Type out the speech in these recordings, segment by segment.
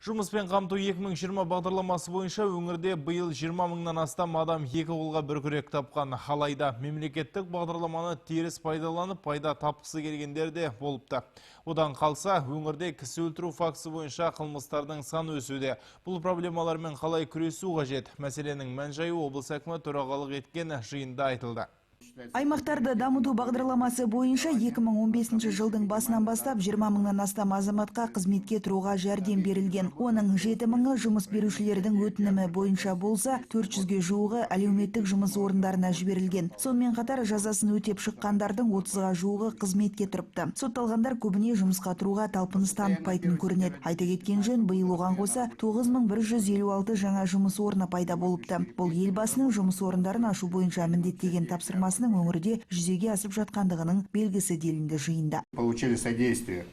Жұмыспен қамту 2020 бағдарламасы бойынша өңірде биыл 20 мыңнан астам адам екі қолға бір күрек тапқан. Алайда мемлекеттік бағдарламаны теріс пайдаланып, пайда тапқысы келгендер де болыпты. Одан қалса, өңірде кісі өлтіру фактісі бойынша қылмыстардың саны өсуде. Бұл проблемалармен қалай күресу қажет? Мәселенің мән-жайы облыс әкімі төрағалық еткен жиында айтылды. Аймақтарды дамыту бағдарламасы бойынша 2015 жылдың басынан бастап 20 мыңнан астам азаматқа қызметке тұруға жәрдем берілген. Оның 7 мыңы жұмыс берушілердің өтінімі бойынша болса, 400-ге жуығы әлеуметтік жұмыс орындарына жіберілген. Сонымен қатар жазасын өтеп шыққандардың 30-ға жуығы қызметке тұрыпты. Сотталғандар көбіне жұмысқа тұруға талпыныс танытпайтын көрінеді. Айта кеткен жөн, биыл оған қоса 9156 жаңа жұмыс орны пайда болыпты. Бұл Елбасының жұмыс орындарын ашу бойынша міндеттеген тапсырмасының өңірде жүзеге асып жатқандығының белгісі делінді жиында. Получили содействие.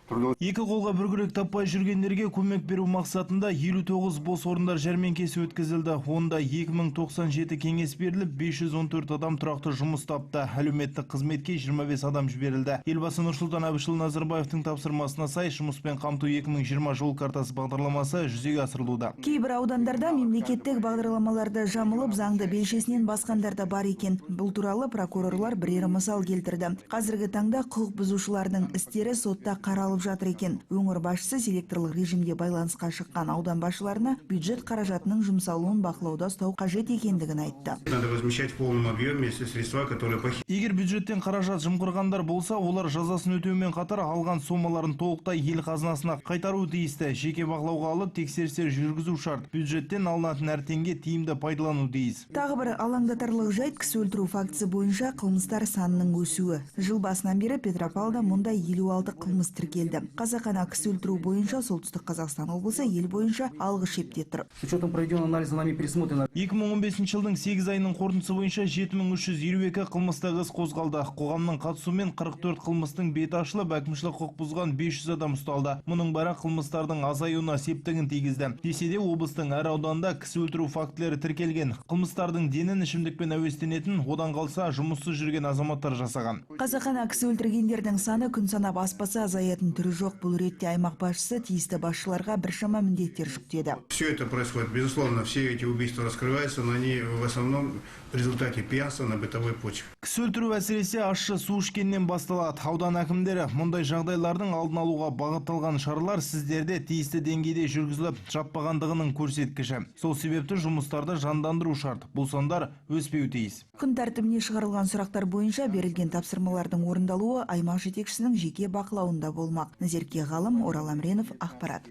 Екі қолға бір күрек таппай жүргендерге көмек беру мақсатында 59 бос орындар жәрмеңкесі өткізілді. Онда 2097 кеңес беріліп, 514 адам тұрақты жұмыс тапты. Әлеуметтік қызметке 25 адам жіберілді. Елбасы Нұрсұлтан Әбішұлы Назарбаевтың тапсырмасына сай жұмыспен қамту 2020 жол картасы бағдарламасы жүзеге асырылуда. Кейбір аудандарда мемлекеттік бағдарламаларды жамылып, заңды белшесінен басқандар да бар екен. Бұл туралы прокурорлар бірер мысал келтірді. Қазіргі таңда құқық бұзушылардың істері сотта қаралып жатыр екен. Өңір басшысы селекторлық режимде байланысқа шыққан аудан басшыларына бюджет қаражатының жұмсалуын бақылауда ұстау қажет екендігін айтты. Надо возмещать в полном объеме все средства, которые похищены. Егер бюджеттен қаражат жымқырғандар болса, олар жазасын өтеумен қатар алған сомаларын толықтай ел қазынасына қайтару тиісті. Жеке бақылауға алып, тексерістер жүргізу шарт. Бюджеттен алынатын әр теңге тиімді пайдалану тиіс. Тағы бір алаңдатарлық жайт кісі өлтіру фактісі бойынша қылмыстар санының өсуі. Жыл басынан бері Петропавлда мұндай 56 қылмыс тіркелді. Қасақана кісі өлтіру бойынша Солтүстік Қазақстан облысы ел бойынша алғы шепте тұр. С учетом проведенного анализа нами пересмотрено 2015 жылдың 8 айының қорытындысы бойынша 7352 қылмыстық іс қозғалды. Қоғамның қатысуымен 44 қылмыстың беті ашылып, әкімшілік құқық бұзған 500 адам ұсталды. Мұның бәрі қылмыстардың азаюына септігін тигізді. Десе де облыстың әр ауданында кісі өлтіру фактілері тіркелген. Қылмыстардың денін ішімдікпен әуестенетін, одан қалса жұмыссыз жүрген азаматтар жасаған. Қасақана кісі өлтіргендердің саны күн санап аспаса азаятын түрі жоқ. Бұл ретте аймақ басшысы тиісті басшыларға біршама міндеттер жүктеді. Все это происходит, безусловно, все эти убийства раскрываются, но они в основном в результате пьянства на бытовой почве. Кісі өлтіру әсіресе ащы су ішкеннен басталады. Аудан әкімдері мұндай жағдайлардың алдын алуға бағытталған шаралар сіздерде тиісті деңгейде жүргізіліп жатпағандығының көрсеткіші. Сол себепті жұмыстарды жандандыру шарт. Бұл сандар өспеуі тиіс. Күн тәртібіне шығарылған сұрақтар бойынша берілген тапсырмалардың орындалуы аймақ жетекшісінің жеке бақылауында болмақ. Назерке Ғалым, Орал Әмренов, ақпарат.